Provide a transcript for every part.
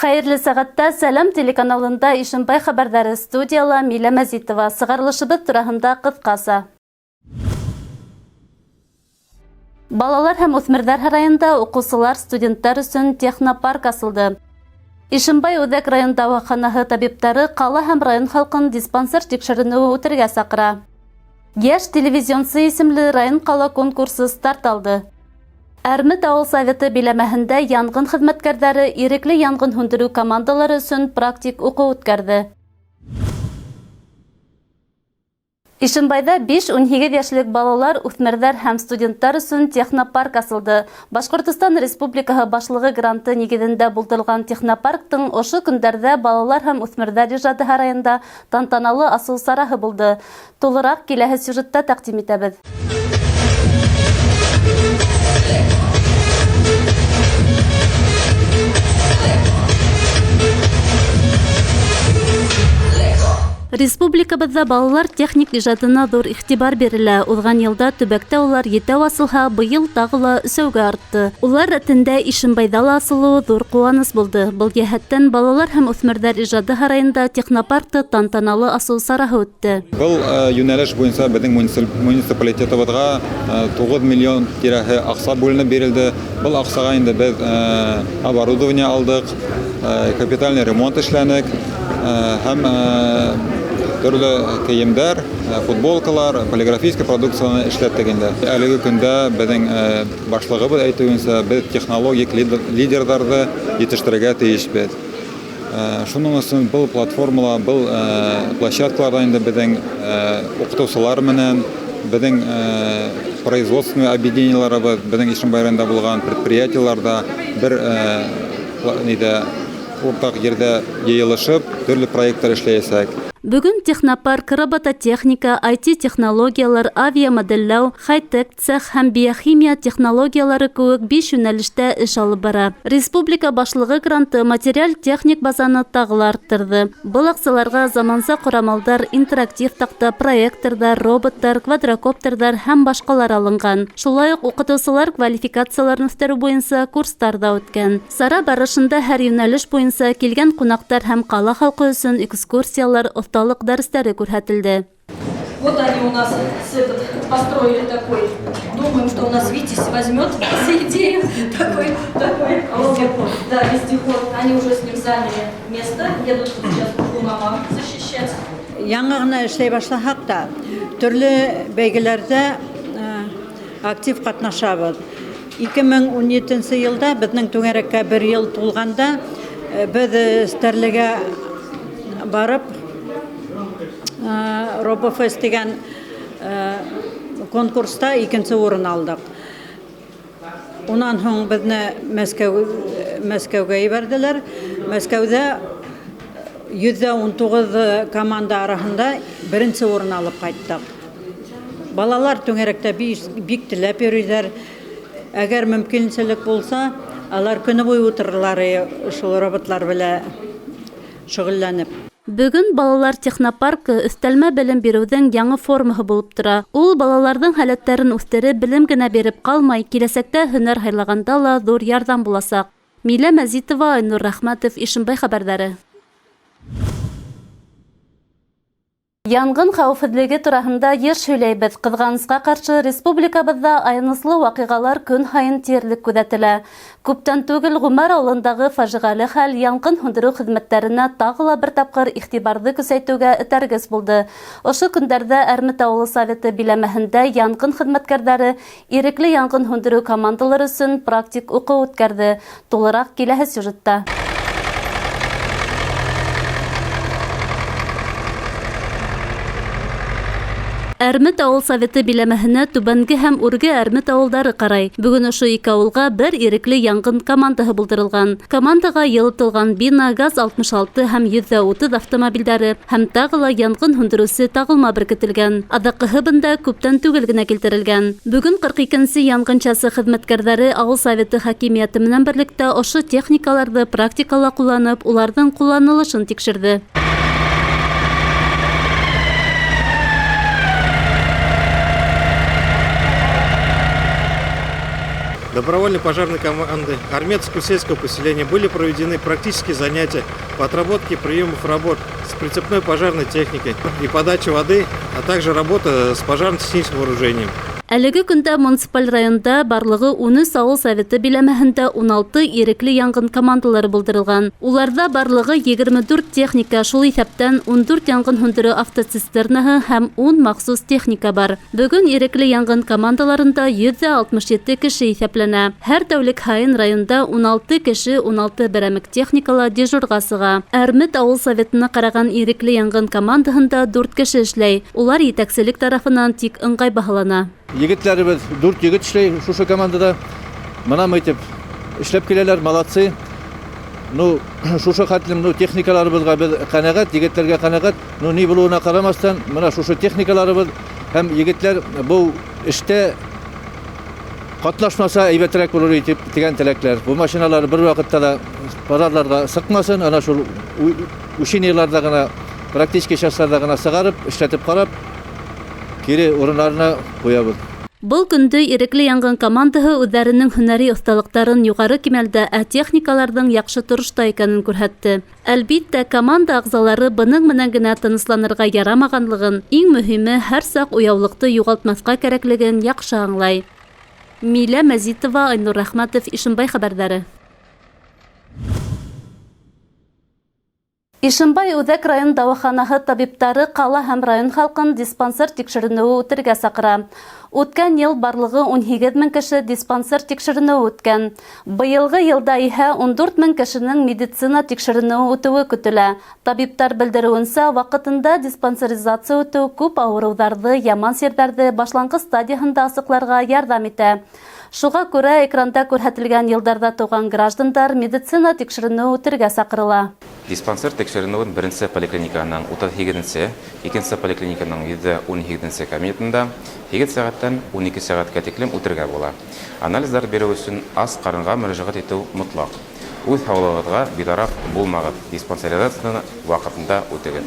Хәйерле сәғәттә Сәләм телеканалында Ишембай хәбәрҙәре, студияла Милә Мәзитова. Сығарылышыбыҙ тураһында ҡыҫҡаса. Балалар һәм үҫмерҙәр һарайында уҡыусылар, студенттар өсөн технопарк асылды. Ишембай үҙәк район дауаханаһы табиптары ҡала һәм район халҡын диспансер тикшеренеүе үтергә саҡыра. Йәш телевизионсы исемле район-ҡала конкурсы старт алды. Әрмет ауыл советы биләмәһендә янғын хеҙмәткәрҙәре ирекле янғын һүндереү командалары өсөн практик уҡыу үткәрҙе. Ишембайҙа 5-18 йәшлек балалар, үҫмерҙәр һәм студенттар өсөн технопарк асылды. Башҡортостан Республикаһы Башлығы гранты нигеҙендә булдырылған технопарктың ошо көндәрҙә Балалар һәм үҫмерҙәр ижады һарайында тантаналы асыу сараһы булды. Тулыраҡ киләһе сюжетта тәҡдим итәбеҙ. Республикабыҙҙа балалар техник ижадына ҙур иғтибар бирелә. Уҙған йылда төбәктә улар етәү асылһа, быйыл тағы ла өсәүгә артты. Улар рәтендә Ишембайҙа ла асылыуы ҙур ҡыуаныс булды. Был йәһәттән Балалар һәм үҫмерҙәр ижады һарайында технопаркты тантаналы асыу сараһы үтте. Был йүнәлеш буйынса беҙҙең муниципалитетыбыҙға 9 миллион тирәһе аҡса бүленеп бирелде. Был аҡсаға инде беҙ оборудование алдыҡ, капитальный ремонт эшләнек һәм төрлө кейемдәр, футболкалар, полиграфический продукцияны эшләттек инде. Әлеге көндә беҙҙең башлығыбыҙ әйтеүенсә, беҙ технологик лидерҙарҙы етештерергә тейешбеҙ. Шуның өсөн был платформала, был площадкаларҙа инде беҙҙең уҡытыусылар менән, беҙҙең производственный объединениеларыбыҙ, беҙҙең Ишембай районында булған предприятиеларҙа бер ниҙә уртаҡ ерҙә йыйылышып, төрлө проекттар эшләйәсәк. Бөгөн технопарк, робототехника, IT-технологиялар, авиамоделләү, хай-тек цех һәм биохимия технологиялары кеүек биш йүнәлештә эш алып бара. Республика Башлығы гранты материаль-техник базаны тағы ла арттырҙы. Был аҡсаларға заманса ҡорамалдар, интерактив таҡта, проекторҙар, роботтар, квадрокоптерҙар һәм башҡалар алынған. Шулай уҡ уҡытыусылар квалификацияларын үҫтереү буйынса курстар ҙа үткән. Сара барышында һәр йүнәлеш буйынса килгән ҡунаҡтар һәм ҡала халҡы өсөн экскурсиялар, оҫталыҡ дәрестәре күрһәтелде. Вот они у нас этот, построили такой. Думаем, что у нас Витязь возьмет за идею такой вездеход. Да, вездеход. Они уже с ним заняли место. Едут сейчас Кунама защищать. Яңы ғына эшләй башлаһаҡ та, төрлө бәйгеләрҙә актив ҡатнашабыҙ. 2017 йылда беҙҙең түңәрәккә бер йыл тулғанда беҙ Стәрлегә барып Робофест тигән конкурста икенсе урын алдыҡ. Унан һуң беҙҙе Мәскәүгә ебәрҙеләр. Мәскәүҙә 119 команда араһында беренсе урын алып ҡайттыҡ. Балалар түңәрәктә бик теләп йөрөйҙәр. Әгәр мөмкинселек булса, алар көнө буйы ултырырлар шул роботлар белән шөғөлләнеп. Бөгөн балалар технопаркы өҫтәлмә белем биреүҙең яңы формаһы булып тора. Ул балаларҙың һәләттәрен үҫтереп, белем генә биреп ҡалмай, киләсәктә һөнәр һайлағанда ла ҙур ярҙам буласаҡ. Милә Мәзитова, Айнур Рәхмәтов, Ишембай хәбәрҙәре. Янғын хәүефһеҙлеге тураһында йыш һөйләйбеҙ. Ҡыҙғанысҡа ҡаршы, республикабыҙҙа аяныслы ваҡиғалар көн һайын тиерлек күҙәтелә. Күптән түгел Ғүмәр ауылындағы фажиғәле хәл янғын һүндереү хеҙмәттәренә тағы ла бер тапҡыр иғтибарҙы көсәйтеүгә этәргес булды. Ошо көндәрҙә Әрмет ауылы советы биләмәһендә янғын хеҙмәткәрҙәре ирекле янғын һүндереү командалары өсөн практик уҡыу үткәрҙе. Тулыраҡ киләһе сюжетта. Әрмет ауыл советы биләмәһенә Түбәнге һәм Үрге Әрмет ауылдары ҡарай. Бөгөн ошо ике ауылға бер ирекле янғын командаһы булдырылған. Командаға йылытылған бина, ГАЗ 66 һәм 130 автомобилдәре һәм тағы ла янғын һүндереүсе тағылма беркетелгән. Аҙаҡҡыһы бында күптән түгел генә килтерелгән. Бөгөн 42-нсе янғын часы хеҙмәткәрҙәре ауыл советы хакимиәте менән берлектә ошо техникаларҙы практикала ҡулланып, уларҙың ҡулланылышын тикшерҙе. Добровольной пожарной команды Арметовского сельского поселения были проведены практические занятия по отработке приемов работ с прицепной пожарной техникой и подаче воды, а также работа с пожарно-техническим вооружением. Әлеге көндә муниципаль районда барлығы 13 ауыл советы биләмәһендә 16 ирекле янгын командалары булдырылған. Уларҙа барлығы 24 техника, шул иҫәптән 14 янгын һүндереү автоцистернаһы һәм 10 махсус техника бар. Бөгөн ирекле янгын командаларында 167 кеше иҫәпләнә. Һәр тәүлек һайын районда 16 кеше 16 берәмек техникала дежурға сыға. Әрмет ауыл советына ҡараған ирекле янгын командаһында 4 кеше эшләй. Улар етәкселек тарафынан тик ыңғай баһалана. Егетләребеҙ, 4 егет эшләй шушы командада. Мына әйтеп эшләп киләләр, молодцы. Ну, шушы хәтлем, ну, техникаларыбыҙға беҙ ҡәнәғәт, егетләргә ҡәнәғәт. Ну, ни булыуына ҡарамаҫтан, мына шушы техникаларыбыҙ һәм егетләр был эштә ҡатнашмаса әйбәтерәк булыр итеп тигән теләкләр. Бу машиналар бер ваҡытта ла пожарларға сыҡмасын, ана шул учениеларҙа ғына, практический частарҙа ғына сығарып, эшләтеп ҡарап, кире урындарына ҡуябыҙ. Был көндө ирекле янгын командаһы үҙҙәренең һөнәри оҫталыҡтарын юғары кимәлдә, ә техникаларҙың яҡшы торошта икәнен күрһәтте. Әлбиттә, команда ағзалары бының менән генә тынысланырға ярамағанлығын, иң мөһиме һәр саҡ уяулыҡты юғалтмаҫҡа кәрәклеген яҡшы аңлай. Милә Мәзитова, Айнур Рәхмәтов, Ишембай хәбәрҙәре. Ишембай үҙәк район дауаханаһы табиптары ҡала һәм район халҡын диспансер тикшеренеүе үтергә саҡыра. Үткән йыл барлығы 18 мең кеше диспансер тикшеренеүе үткән. Быйылғы йылда иһә 14 мең кешенең медицина тикшеренеүе үтеүе көтөлә. Табиптар белдереүенсә, ваҡытында диспансеризация үтеү күп ауырыуҙарҙы, яман сирҙәрҙе башланғыс стадияһында асыҡларға ярҙам итә. Шуға күрә экранда күрһәтелгән йылдарҙа тыуған граждандар медицина тикшеренеүе үтергә саҡырыла. Диспансер тикшеренеүен беренсе поликлиниканың 38-нсе, икенсе поликлиниканың 118-нсе кабинетында 8 сәғәттән 12 сәғәткә тиклем үтергә була. Анализдар биреү өсөн ас ҡарынға мөрәжәғәт итеү мотлаҡ. Үҙ һаулығығыҙға битараф булмағыҙ. Диспансеризацияны ваҡытында үтегеҙ.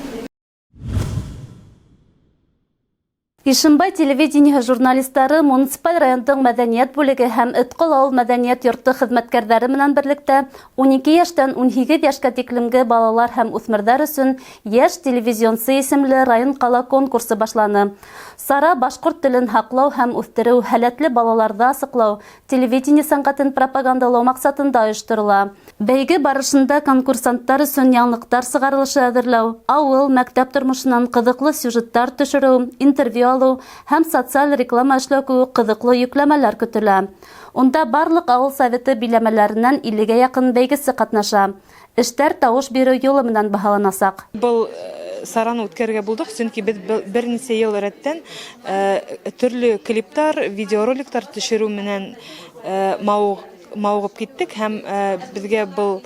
Ишембай телевидение журналистары муниципаль райондың мәҙәниәт бүлеге һәм Өтҡол ауыл мәҙәниәт йорто хеҙмәткәрҙәре менән берлектә 12 йәштән 18 йәшкә тиклемге балалар һәм үҫмерҙәр өсөн «Йәш телевизионсы» исемле район-ҡала конкурсы башланы. Сара башҡорт телен һаҡлау һәм үҫтереү, һәләтле балаларҙы асыҡлау, телевидение сәнғәтен пропагандалау маҡсатында ойошторола. Бәйге барышында конкурсанттар өсөн яңылыҡтар сығарылышы әҙерләү, ауыл, мәктәп тормошонан ҡыҙыҡлы сюжеттар төшөрөү, интервью алыу һәм социаль реклама эшләү кеүек ҡыҙыҡлы йөкләмәләр көтөлә. Унда барлыҡ ауыл советы биләмәләренән 50-гә яҡын бәйгесе ҡатнаша. Эштәр тауыш биреү юлы менән баһаланасаҡ. Был сараны үткәрергә булдыҡ, сөнки беҙ бер нисә йыл рәттән төрлө клиптар, видеороликтар төшөрөү менән мауығып киттек һәм беҙгә был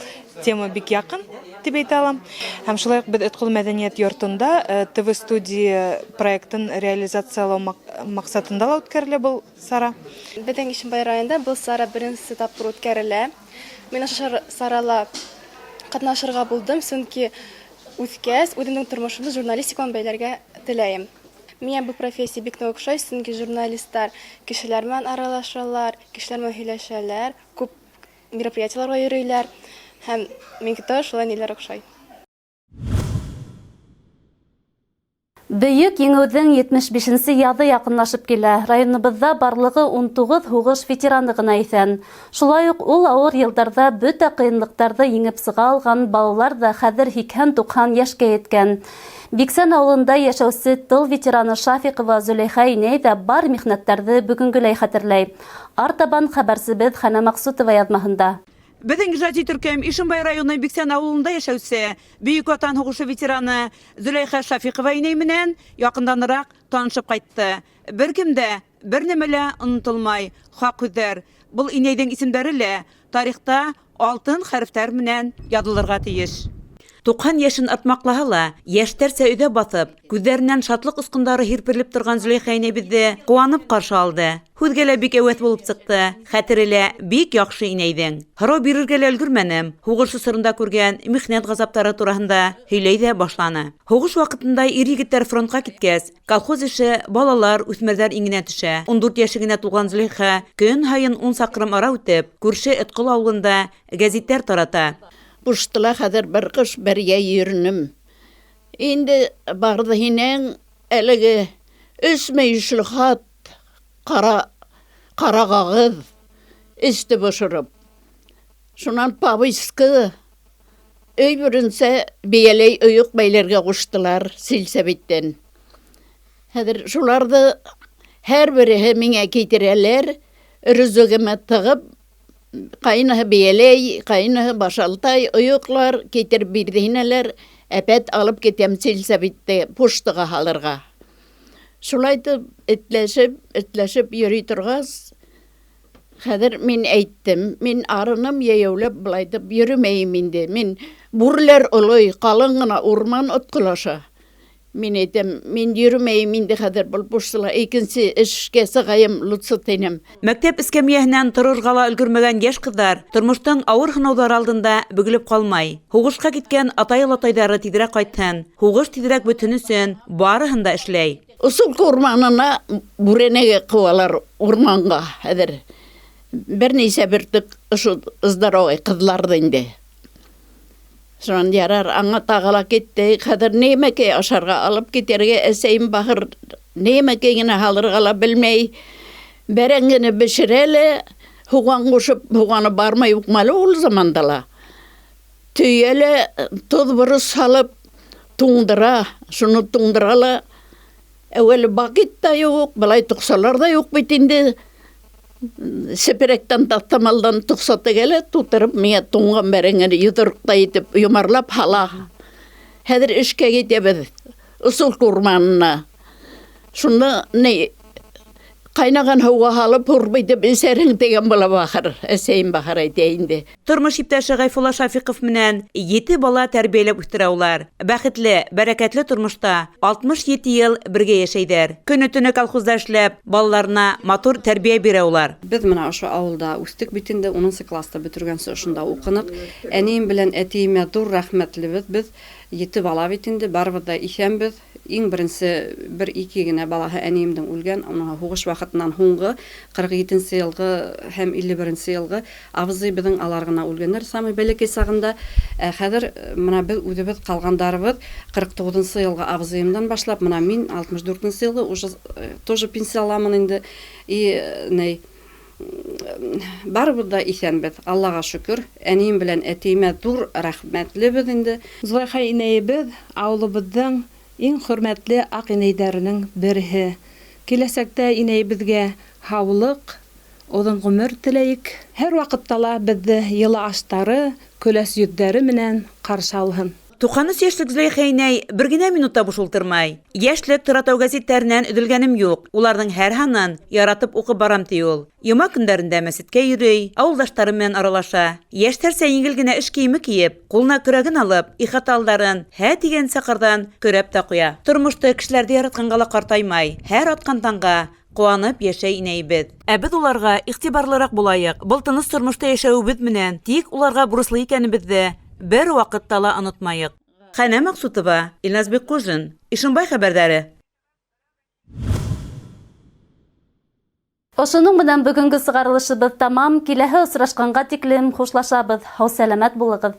тема бик яҡын тип әйтә алам. Һәм шулай уҡ беҙ Өтҡол мәҙәниәт йортонда ТВ-студия проектын реализациялау маҡсатында ла үткәрелә был сара. Беҙҙең Ишембай районында был сара беренсе тапҡыр үткәрелә. Мин ошо сарала ҡатнашырға булдым, сөнки үҫкәс үҙемдең тормошомдо журналистика менән бәйләргә теләйем. Миңә был профессия бик ныҡ оҡшай, сөнки журналисттар кешеләр менән аралашалар, кешеләр менән һөйләшәләр, күп мероприятиеларға йөрөйләр һәм миңә тоже шулай ниләр оҡшай. Бөйөк Еңеүҙең 75-нсе яҙы яҡынлашып килә. Районыбыҙҙа барлығы 19 һуғыш ветераны ғына иҫән. Шулай уҡ ул ауыр йылдарҙа бөтә ҡыйынлыҡтарҙы еңеп сыға алған балалар ҙа хәҙер 80-90 йәшкә еткән. Биксән ауылында йәшәүсе тыл ветераны Шафиҡова Зөләйха инәй ҙә бар михнәттәрҙе бөгөнгөләй хәтерләй. Артабан хәбәрсебеҙ Хәнә Маҡсутова яҙмаһында. Беҙҙең ижади төркөм Ишембай районы Биксән ауылында йәшәүсе Бөйөк Ватан һуғышы ветераны Зөләйха Шафиҡова инәй менән яҡынданыраҡ танышып ҡайтты. Бер кем дә бер нәмә лә онотолмай, хаҡ һүҙҙәр. Был инәйҙең исемдәре лә тарихта алтын хәрефтәр менән яҙылырға тейеш. 90 йәшен артмаҡлаһа ла, йәштәрсә өйҙә баҫып, күҙҙәренән шатлыҡ осҡондары һирперелеп торған Зөләйха инәйебеҙҙе ҡыуанып ҡаршы алды. Һүҙгә лә бик әүәҫ булып сыҡты, хәтере лә бик яҡшы инәйҙең. Һорау бирергә лә өлгөрмәнем, һуғыш осоронда күргән михнәт ғазаптары тураһында һөйләй ҙә башланы. Һуғыш ваҡытында ир-егеттәр фронтҡа киткәс, колхоз эше балалар, үҫмерҙәр иңенә төшә. 14 йәше генә тулған Зөләйха көн һайын 10 саҡрым ара үтеп, күрше Этҡол ауылында гәзиттәр тарата. Пуштыла хәҙер бер ҡыш, бер йәй йөрөнөм. Инде барҙы һинең әлеге өс мөйөшлө хат, ҡара, ҡара ҡағыҙ, эсте бошороп. Шунан повестка өй беренсә бейәләй ойоҡ бәйләргә ҡуштылар силсәбиттән. Хәҙер шуларҙы һәр береһе миңә китерәләр, рюкзагыма тығып, ҡайныһы бейәләй, ҡайныһы башалтай ойоҡлар китереп бирҙе һинәләр, әпәт алып китәм силсәбитте поштаға һалырға. Шулай итеп этләшеп, этләшеп йөрөй торғас, хәҙер мин әйттем, мин арыным йәйәүләп былай итеп йөрөмәйем инде. Мин бүреләр олой, ҡалын ғына урман отҡолаша. Мин әйтәм, мин йөрөмәйем инде хәҙер был поштала, икенсе эшкә сығайым, лучше тинем. Мәктәп эскәмйәһенән торорға ла өлгөрмәгән йәш ҡыҙҙар тормоштоң ауыр һынауҙары алдында бөгөлөп ҡалмай. Һуғышҡа киткән атай-олатайҙары тиҙерәк ҡайтһын, һуғыш тиҙерәк бөтһөн өсөн барыһын да эшләй. Усулка урманына бүрәнәгә ҡыуалар урманға хәҙер. Бер нисә бөртөк ошо здоровый ҡыҙларҙы инде. Шунан ярар, аңа тағы ла китте. Хәҙер нимәкәй ашарға алып китергә әсәйем бахыр нимәкәй генә һалырға ла белмәй. Бәрәңгене бешерә лә, һуған ҡушып, һуғаны бармай юҡмы әле ул заманда ла. Төйә лә, тоҙ борос һалып, туңдыра, шуны туңдыра ла. Әүәле бакет та юҡ, былай тоҡсалар ҙа юҡ бит инде. Сепрәктән, таҫтамалдан тоҡса тегә лә, тутырып, миңә туңған бәрәңгене йоҙроҡтай итеп йомарлап һала. Хәҙер эшкә китәбеҙ, Усулка урманына. Шуны ни, ҡайнаған һыуға һалып, һурпа итеп эсәрһең тигән була бахыр, әсәйем бахыр әйтә инде. Тормош иптәше Ғәйфулла Шафиҡов менән 7 бала тәрбиәләп үҫтерә улар. Бәхетле, бәрәкәтле тормошта 67 йыл бергә йәшәйҙәр. Көнө-төнө колхозда эшләп, балаларына матур тәрбиә бирә улар. Беҙ мына ошо ауылда үҫтек бит инде, 10 класста бөтөргәнсе ошонда уҡыныҡ. Әнейем белән әтейемә ҙур рәхмәтлебеҙ. Беҙ 7 бала бит инде, барыбыҙ ҙа иҫәнбеҙ. Иң беренсе бер-ике генә балаһы әнейемдең үлгән, уның һуғыш ваҡытынан һуңғы ҡырҡ етенсе йылғы һәм илле беренсе йылғы абзый беҙҙең алар ғына үлгәндәр, самый бәләкәй сағында. Хәҙер мына беҙ үҙебеҙ ҡалғандарыбыҙ ҡырҡ туғыҙынсы йылғы абзыйымдан башлап, мына мин алтмыш дүртенсе йылғы уже тоже пенсияламын инде. И ней, барыбыҙ ҙа иҫәнбеҙ, Аллаға шөкөр. Әнейем белән әтейемә ҙур рәхмәтлебеҙ инде. Зөләйха инәйебеҙ ауылыбыҙҙың иң хөрмәтле аҡ инәйҙәренең береһе. Киләсәктә инәйебеҙгә һаулыҡ, оҙон ғүмер теләйек. Һәр ваҡытта ла беҙҙе йылы аштары, көләс йөҙҙәре менән ҡаршы алһын. Туҡһан өс йәшлек Зөләйха инәй бер генә минут та буш ултырмай. Йәшлек Торатау гәзиттәренән өҙөлгәнем юҡ. Уларҙың һәр һанын яратып уҡып барам, ти ул. Йома көндәрендә мәсеткә йөрөй, ауылдаштары менән аралаша. Йәштәрсә еңел генә эш кейеме кейеп, ҡулына көрәген алып, ихата алдарын һә тигәнсә ҡырҙан көрәп тә ҡуя. Тормошто кешеләрҙе яратҡанға ла ҡартаймай. Һәр атҡан таңға ҡыуанып йәшәй инәйебеҙ. Ә беҙ уларға иғтибарлыраҡ булайыҡ. Был тыныс тормошта йәшәүебеҙ менән тик уларға бурыслы икәнебеҙҙе бер ваҡытта ла онотмайыҡ. Хәнә Маҡсутова, Илназ Бикҡужин, Ишембай хәбәрҙәре. Ошоноң менән бөгөнгө сығарылышыбыҙ тамам. Киләһе осрашҡанға тиклем хушлашабыҙ. Һау-сәләмәт булығыҙ.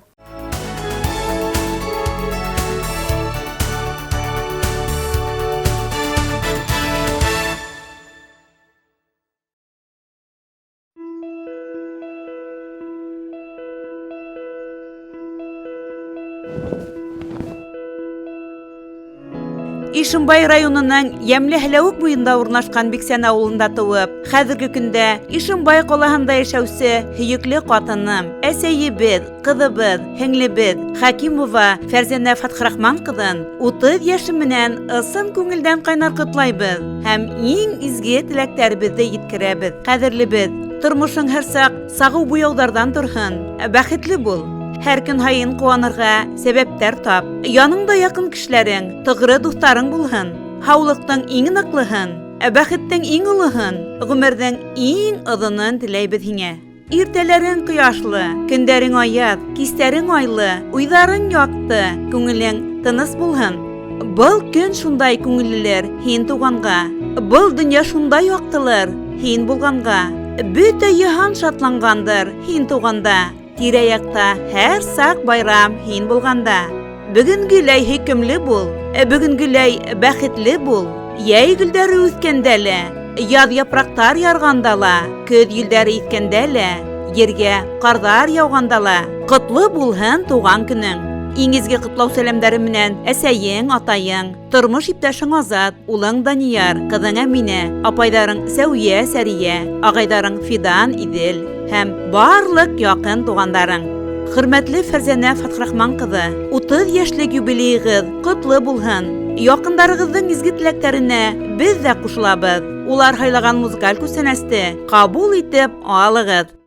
Ишембай районының Йәмле Һәләүек буйында урынлашҡан Биксән ауылында тыуып, хәҙерге көндә Ишембай ҡалаһында йәшәүсе һөйөклө ҡатыным, әсәйебеҙ, ҡыҙыбыҙ, һеңлебеҙ Хәкимова Фәрзәнә Фәтхрахман ҡыҙын 30 йәше менән ысын күңелдән ҡайнар ҡотлайбыҙ һәм иң изге теләктәребеҙҙе еткерәбеҙ. Ҡәҙерлебеҙ, тормошоң һәр саҡ сағыу буяуҙарҙан торһон, бәхетле бул. Һәр көн һайын ҡыуанырға сәбәптәр тап. Яныңда яҡын кешеләрең, тоғро дуҫтарың булһын. Һаулыҡтың иң ныҡлыһын, бәхеттең иң олоһон, ғүмерҙең иң оҙонон теләйбеҙ һиңә. Иртәләрең ҡояшлы, көндәрең аяҙ, кистәрең айлы, уйҙарың яҡты, күңелең тыныс булһын. Был көн шундай күңеллелер һин туғанға. Был донъя шундай яҡтылыр һин булғанға. Бөтә йыһан шатланғандыр һин туғанда. Тирә-яҡта һәр саҡ байрам һин булғанда. Бөгөнгөләй һөйкөмлө бул, бөгөнгөләй бәхетле бул. Йәй гөлдәре үҫкәндә лә, яҙ япраҡтар ярғанда ла, көҙ елдәре иҫкәндә лә, ергә ҡарҙар яуғанда ла, ҡотло булһын тыуған көнөң. Иң изге ҡотлау сәләмдәре менән әсәйең, атайың, тормош иптәшең Азат, улың Данияр, ҡыҙың Әминә, апайҙарың Сәүиә, Сәриә, ағайҙарың Фидан, Иҙел һәм барлыҡ яҡын туғандарың. Хөрмәтле Фәрзәнә Фәтхрахман ҡыҙы, 30 йәшлек юбилейығыҙ ҡотло булһын. Яҡындарығыҙҙың изге теләктәренә беҙ ҙә ҡушылабыҙ. Улар һайлаған музыкаль күстәнәсте ҡабул итеп алығыҙ.